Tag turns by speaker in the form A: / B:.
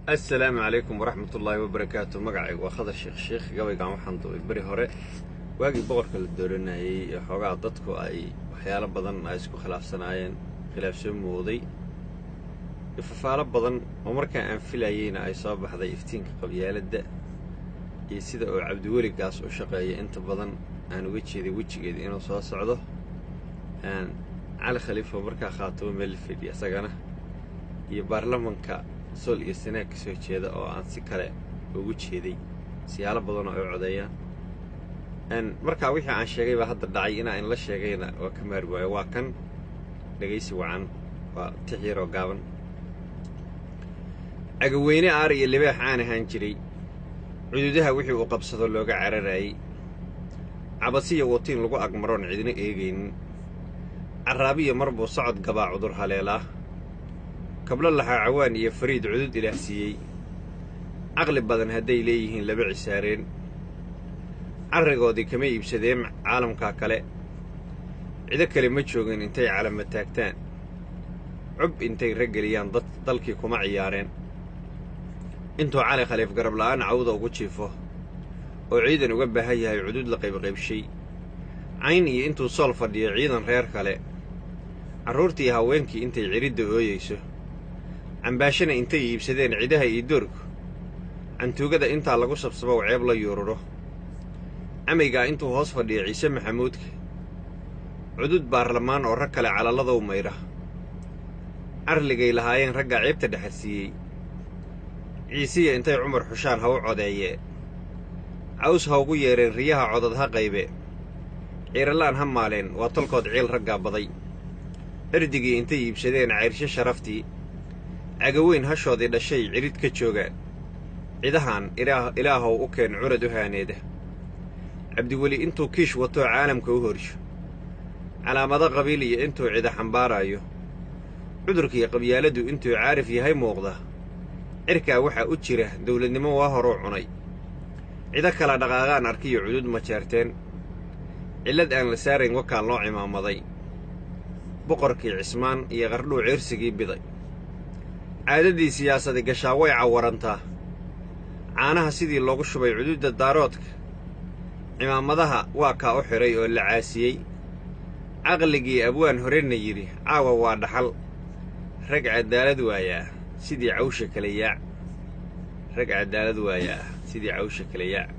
A: Assalaamu calaykum waraxmat ullaahi wabarakaatu. Magacaygu waa Khadar Sheekh Sheekh. Gabaygan waxaan duubay beri hore, waagii boqorka la dooranayey ee xoogaa dadku ay waxyaalo badan ay isku khilaafsanaayeen, khilaaf soo mooday, ifafaalo badan oo markaa aan filayeyna ay soo baxday iftiinka qabyaaladda iyo sida uu Cabdiweligaas u shaqeeya. Inta badan aan uga jeeday wejigeeda inuu soo socdo Cali Khaliifo markaa Khaatumo meel fadhiya isagana iyo baarlamanka Sool iyo Sanaag ka soo jeeda oo aan si kale ugu jeeday siyaalo badan oo ay u codeeyaan. Markaa wixii aan sheegay baa hadda dhacay. Inaa inla sheegayna waa ka maari waayo. Waa kan, dhegaysi wacan, waa tix yaroo gaaban. Cagaweyne aar iyo libaax aan ahaan jiray, cududaha wixii uu qabsado looga cararayey, cabasiya watiin lagu agmaroon cidina eegaynin, carraabiya mar buu socod gabaa cudur haleelaa, kablo laxaa cawaan iyo fariid cudud ilaah siiyey, caqli badan hadday leeyihiin laba cisaareen, carrigoodii kama iibsadeen caalamkaa kale, cido kale ma joogin intay calama taagtaan, cub intay raggeliyaan dad dalkii kuma ciyaareen. Intuu Cali Khaliif garab la'aan cawda ugu jiifo oo ciidan uga baahan yahay cudud la qaybqaybshay, Cayn iyo intuu Sool fadhiyo ciidan reer kale, carruurtii haweenkii intay ciridda ooyeyso, cambaashana intay iibsadeen cidaha iyo doorku, cantuugada intaa lagu sabsabow ceeb la yuururo, camaygaa intuu hoos fadhiyo Ciise Maxamuudka, cudud baarlamaan oo rag kale calaladow maydha, carligay lahaayeen raggaa ceebta dhexalsiiyey, Ciisiya intay Cumar xushaan ha u codeeyee, caws ha ugu yeereen riyaha codad ha qaybe, ciiralaan ha maaleen waa tolkood ciil raggaa baday, cirdigii intay iibsadeen cayrsho sharaftii, cagaweyn hashoodii dhashay cirid ka joogaan, cidahan Ilaahow u keen curad u haaneeda. Cabdiweli intuu kiish watoo caalamka u horsho, calaamado qabiil iyo intuu cida xambaaraayo, cudurkiiyo qabyaaladdu intuu caarif yahay muuqda, cirkaa waxaa u jira dawladnimo waa horuu cunay, cido kala dhaqaaqaan arkiyo cudud ma jeerteen, cillad aan la saarayn wakaan loo cimaamaday, boqorkii Cismaan iyo qardhuu ceersigii biday, caadadii siyaasadi gashaa way cawarantaa, caanaha sidii loogu shubay cududda daaroodka, cimaamadaha waa kaa u xidhay oo la caasiyey, caqligii abwaan horena yidhi caawa waa dhaxal, rag caddaalad waayaa sidii cawsha kala yaac, rag caddaalad waayaa sidii cawsha kala yaac.